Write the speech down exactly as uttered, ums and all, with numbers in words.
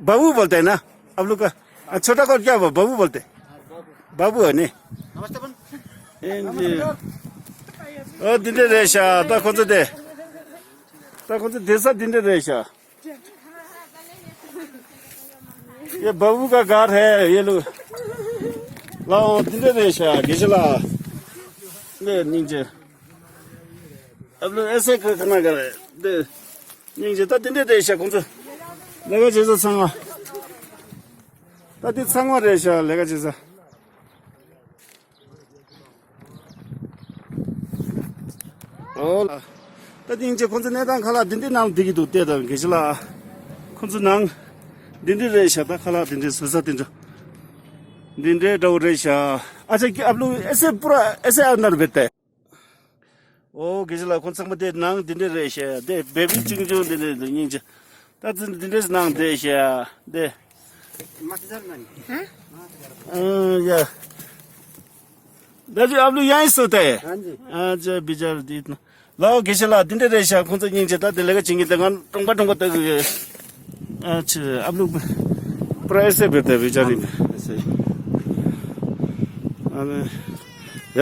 बाबू बोलते हैं ना आप लोग का? हाँ, छोटा को क्या बा-, बाबू बोलते हैं? बाबू है नहीं? ཨོ་འདི་འདྲ་རེད་ཤག་ད་ཁོ་ཚོ་དེ། ད་ཁོ་ཚོ་བསྡད་ས་འདི་འདྲ་རེད་ཤག ये बाबू का घर है ये लोग। लाओ འདི་འདྲ་རེད་ཤག་དགེ་བཤེས་ལགས། ལས་སྙིང་རྗེ། आप लोग ऐसे क- करना कर रहे हैं। दे སྙིང་རྗེ། ད་འདི་འདྲ་རེད་ཤག་ཁོང་ཚོ་ལས་ཀ་བྱེད་ས་ཚང་མ། ད་འདི་ཚང་མ་རེད་ཤག་ལས་ཀ་བྱེད་ས། ཨོ་ལ། ད་སྙིང་རྗེ། ཁོང་ཚོ་གནས་སྟངས་ཁ་ལག་འདི་འདྲའི་ནང་བསྡད་ཀྱི་འདུག་བལྟས་དང་དགེ་བཤེས་ལགས། ཁོང་ཚོ་ནང་འདི་འདྲ་རེད་ཤག་ད་ཁ་ལག་འདི་འདྲ་ཟ་ས་འདི་འདྲ། འདི་འདྲའི་འདྲ་བོ་རེད་ཤག་ཨ་ཅག་གི आप लोग ऐसे पूरा ऐसे अंदर बैठते हैं। ཨོ་དགེ་བཤེས་ལགས། ཁོང་ཚང་མ་དེ་ནང་འདི་འདྲ་རེད་ཤག་དེ་བེ་བི་ཆུང་ཆུང་འདི་འདྲ་འདུག་སྙིང་རྗེ། ད་ཚོ་འདི་འདྲ་ནང་བསྡད་ཤག་དེ། ཨ་ཡ། दाजु आप लोग यहीं सोते हैं? हाँ जी। अच्छा, बेचारा दी इतना। लाओ དགེ་བཤེས་ལགས། འདི་འདྲ་རེད་ཤག་ཁོང་ཚོ་སྙིང་རྗེ། ད་དེ་ལས་ཀ་བྱེད་མཁན་དེ་ང་གྲོང་པ་གྲོང་པ་ལྟ་གི་ཡོད། अच्छा, आप लोग पूरा ऐसे बैठते हैं बेचारी में। ऐसे ही। अरे।